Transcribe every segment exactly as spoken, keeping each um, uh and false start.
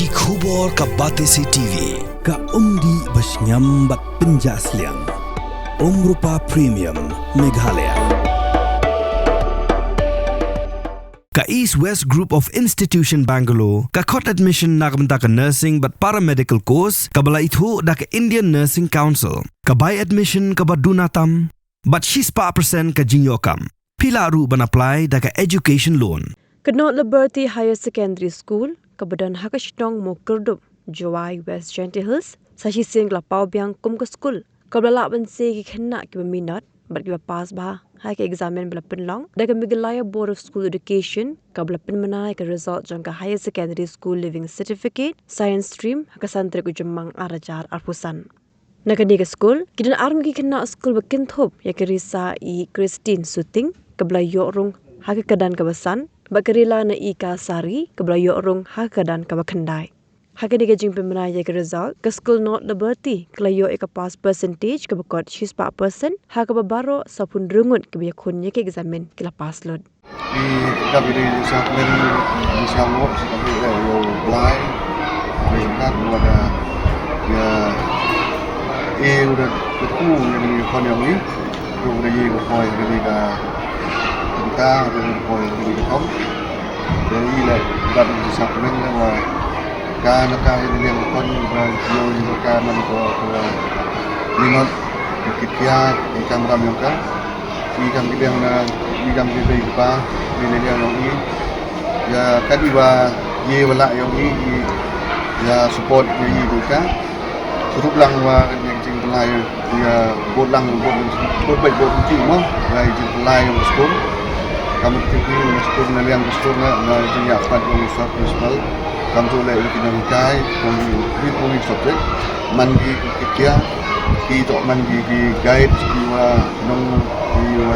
Ki khubor ka Batesi T V, ka umdih ba shngiam bad pynjah sliang. Umrupa Premium, Meghalaya. Ka East West Group of Institution Bangalore, ka khot admission na ka bynta ka nursing bad paramedical course, kaba la ithuh da ka Indian Nursing Council. Ka bai admission kaba duna tam, bad shispah percent ka jingïoh kam. Phi lah ruh ban apply da ka education loan. Ka North Liberty Higher Secondary School, kaba don ha ka shnong Mawkyrdup, Jowai, West Jaintia Hills, sa shisien ka la paw biang kum ka skul kaba la lah ban sie ïa ki khynnah kiba minot bad kiba pass bha ha ki eksamin ba la pynlong da ka Meghalaya Board of School Education, kaba la pynbna ïa ka result jong ka Higher Secondary School Leaving Certificate, Science Stream, ha ka san tarik u Jymmang ar hajar arphew san. Na kane ka skul, ki don ar ngut ki khynnah skul ba kynthup ïa ka Risa E Christine Suting, kaba la ïoh rung ha ka kyrdan kaba san, bad ka Rila na E Kasari, kaba la ïoh rung ha ka kyrdan kaba khyndai. Ha kane ka jingpynbna ïa ka result, ka skul North Liberty ka la ïoh ïa ka pass percentage kaba kot shispah percent, ha kaba baroh saphew hynriew ngut kiba ïakhun ïa ka eksamin ki la pass lut. Ki dap ïa ka jingsngewkmen, jingsngewbha sha ka bynta ïa u Blai. Bad ka wada ïa, eh, u da kyrkhu ïa kane ka khon ïong i. Ruh u da ïa ka poi ïa kane ka bynta, ïa ka poi ïa kane ka thong. Te i la dap ïa ka jingsngewkmen la wa ka na ka ïa ka liang ka khon ba ïa ka man ko ko la minot ki kia ki kamram ïong ka. I kam ki dang na, i kam ki bei ki pa, i ne dang yong i. Ïa ka di wa, ye wa la yong i, i, ïa support ïa i du ka. Shurup lang wa ka dang jing pynlai ïa bot lang, bot, bot bai bot ti mo, wa i jing pynlai yong skul. Kam ti ki na skul na liang skul na, na jing ïa pat yong sa principal. Kam tu le ki dang kai, kam di, di puni subject. Man ki ki kia, ki to man ki ki guide ki wa nong ki wa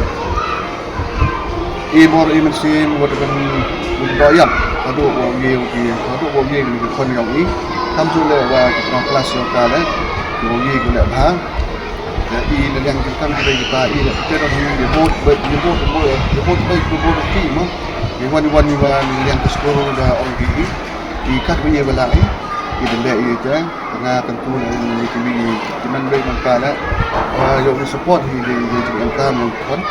i bor i mynsiem wat kan doyap. Haduh wa ye ki, haduh wa ye ki khon yong i. Kam tu le wa ki kong klas yong ka le, wa ye ki le bha. Ya i le yang ki kam ki le ki pa i le, te dong i le bot, bot, i le bot, bot, i le bot, bot, bot, bot, i mo. I wan, i wan, i wan, i yang ke skul da ong ki i. I kat wa ye wa la i. I de le i te. Nga kan tu na ni ki mi ki man bei man pa la. Ah, ïoh ni support hi ni ni jing em kam ni kon.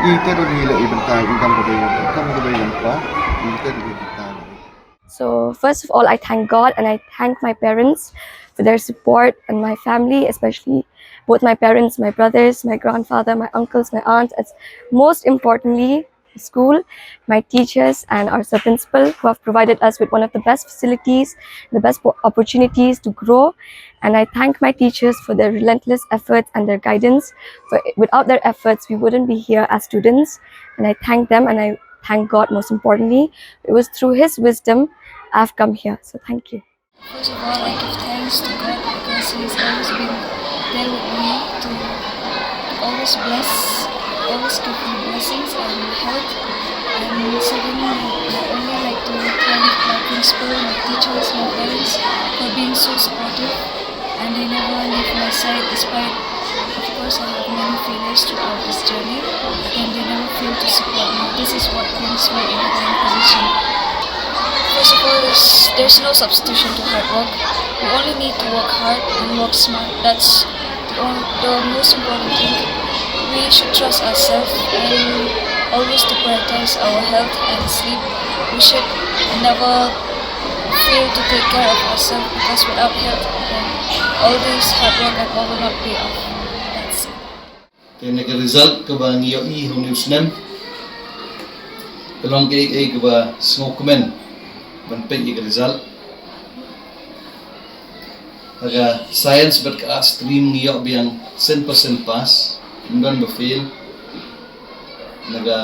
I te do ni le i bynta i kam ko bei kam ko bei man pa. I te do ni bynta. So first of all, I thank God and I thank my parents for their support and my family, especially both my parents, my brothers, my grandfather, my uncles, my aunts, and most importantly, school, my teachers, and our sub principal who have provided us with one of the best facilities, the best po- opportunities to grow. And I thank my teachers for their relentless efforts and their guidance. For without their efforts, we wouldn't be here as students. And I thank them and I thank God most importantly. It was through His wisdom I've come here. So thank you. First of all, I give thanks to God because He has always been there with me to always bless, always give me blessings and health. And secondly, I only like to thank my principal, my teachers, my parents for being so supportive. And they never leave my side despite, of course, I have many failures throughout this journey. And they never fail to support me. This is what brings me in the current position. First of all, there's, there's no substitution to hard work. We only need to work hard and work smart. That's the, on- the most important thing. We should trust ourselves and always to prioritize our health and sleep. We should never fail to take care of ourselves because without health, then all this hard work and all will not pay off. That's it. Te na ka result kaba ngi ïohi ha une u snem, ka long kaei kaei kaba sngewkmen ban peit ïa ka result. Ha ka science bad ka arts stream ngi ïoh biang cent percent pass, ym don ba fail. Na ka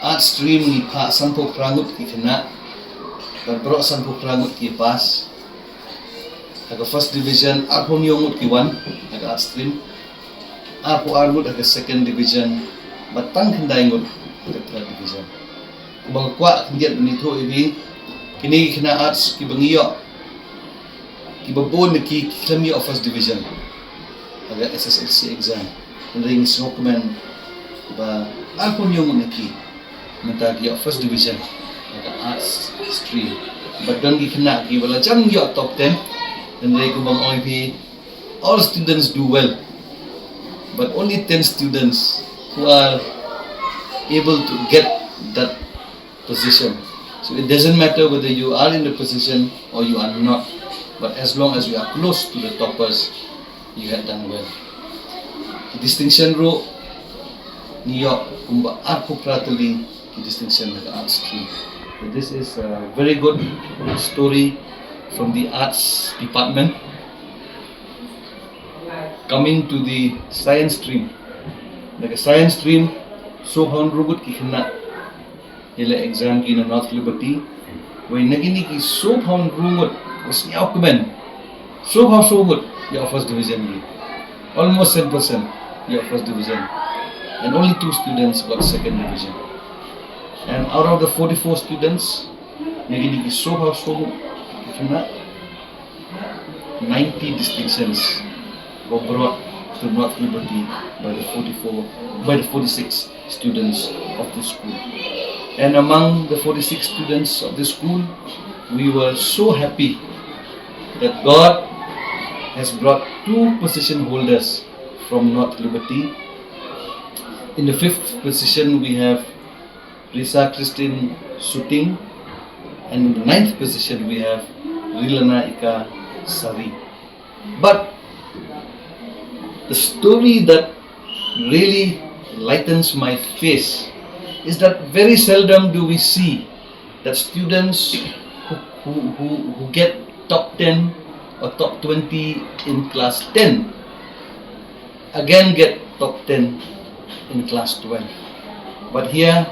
arts stream ngi phah sanphew phra ngut ki khynnah bad baroh sanphew phra ngut ki pass. Ha ka first division arphew hynñiew ngut ki wan ha ka arts stream. Arphew ar ngut ha ka second division bad tang khyndai ngut ha ka third division. Kumba nga kwah khyndiat ban ïathuh ïa phi, kine ki khynnah arts kiba ngi ïoh, kiba bun na ki ki khlem ïoh first division ha ka S S L C exam. Hynrei ngi sngewkmen ba arphew hynñiew ngut na ki mynta ki ïoh first division ha ka arts stream. But don ki khynnah kiba la jan ïoh top ten. Hynrei kumba nga ong ïa phi, all students do well, but only ten students who are able to get that position. So it doesn't matter whether you are in the position or you are not, but as long as you are close to the toppers, you had done well. Ki distinction ruh ngi ïoh kumba arphew phra tylli ki distinction ha ka arts stream. So this is a very good story from the arts department. Coming to the science stream, na ka science stream, sawphew hynriew ngut ki khynnah ki la exam ki na North Liberty. Wei na kine ki sawphew hynriew ngut, ka sngew kmen, sawphew saw ngut ïoh first division ki. Almost ten percent ïoh first division. And only two students got second division. And out of the forty-four students, na kine ki sawphew saw ngut ki khynnah, ninety distinctions were brought to North Liberty by the forty-four, by the forty-six students of the school. And among the forty-six students of the school, we were so happy that God has brought two position holders from North Liberty. In the fifth position, we have Risa Christine Suting, and in the ninth position, we have Rilana Ika Sari. But the story that really lightens my face is that very seldom do we see that students who, who, who, who get top ten or top twenty in class ten again get top ten in class twelve. But here,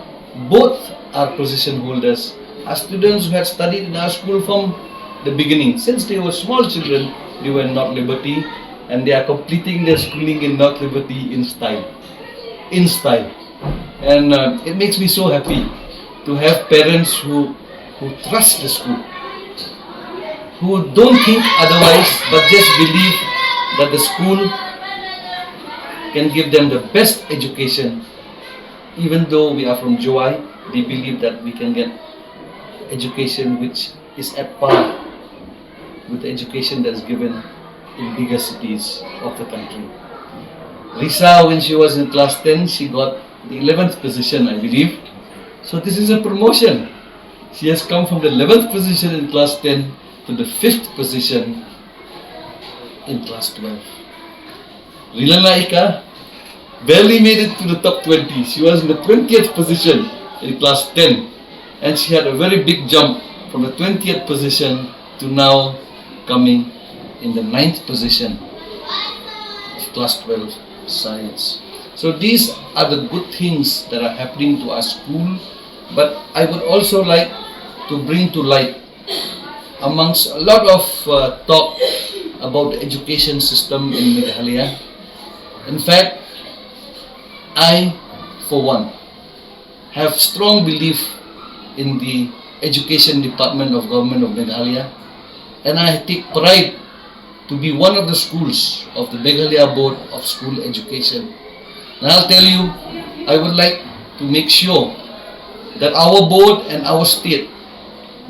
both our position holders are students who had studied in our school from the beginning. Since they were small children, they were in North Liberty, and they are completing their schooling in North Liberty in style. In style. And uh, it makes me so happy to have parents who, who trust the school, who don't think otherwise, but just believe that the school can give them the best education. Even though we are from Jowai, they believe that we can get education which is at par with the education that is given in bigger cities of the country. Risa, when she was in class ten, she got the eleventh position, I believe. So this is a promotion. She has come from the eleventh position in class ten to the fifth position in class twelve. Rilana Ika barely made it to the top twenty. She was in the twentieth position in class ten. And she had a very big jump from the twentieth position to now coming in the ninth position of class twelve science. So these are the good things that are happening to our school. But I would also like to bring to light, amongst a lot of uh, talk about the education system in Meghalaya, in fact, I, for one, have strong belief in the education department of Government of Meghalaya, and I take pride to be one of the schools of the Meghalaya Board of School Education. And I'll tell you, I would like to make sure that our board and our state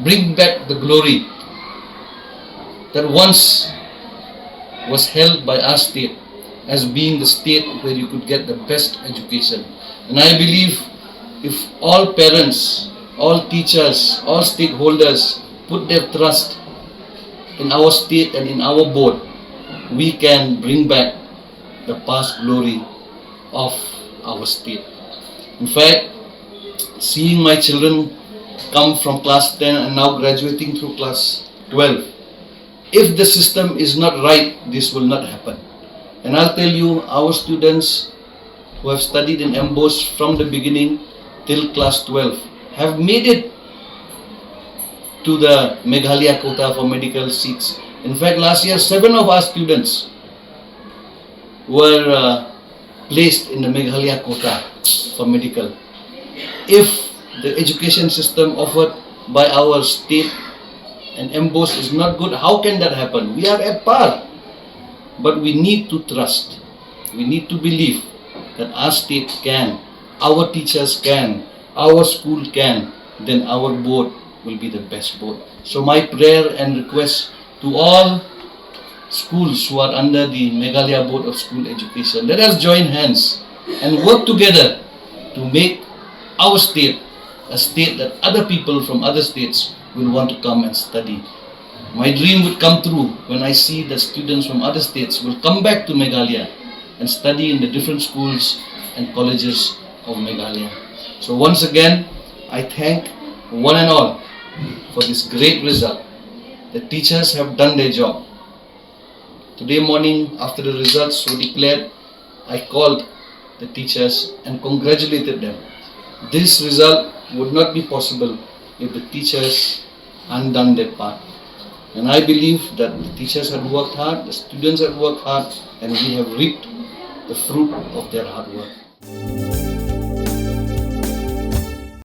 bring back the glory that once was held by our state as being the state where you could get the best education. And I believe if all parents, all teachers, all stakeholders put their trust in our state and in our board, we can bring back the past glory of our state. In fact, seeing my children come from class ten and now graduating through class twelve, if the system is not right, this will not happen. And I'll tell you, our students who have studied in MBOSE from the beginning till class twelve have made it to the Meghalaya quota for medical seats. In fact, last year, seven of our students were uh, placed in the Meghalaya quota for medical. If the education system offered by our state and MBOSE is not good, how can that happen? We are at par. But we need to trust, we need to believe that our state can, our teachers can, our school can, then our board will be the best board. So my prayer and request to all schools who are under the Meghalaya Board of School Education, let us join hands and work together to make our state a state that other people from other states will want to come and study. My dream would come true when I see that students from other states will come back to Meghalaya and study in the different schools and colleges of Meghalaya. So once again, I thank one and all for this great result. The teachers have done their job. Today morning, after the results were declared, I called the teachers and congratulated them. This result would not be possible if the teachers hadn't done their part. And I believe that the teachers had worked hard, the students had worked hard, and we have reaped the fruit of their hard work.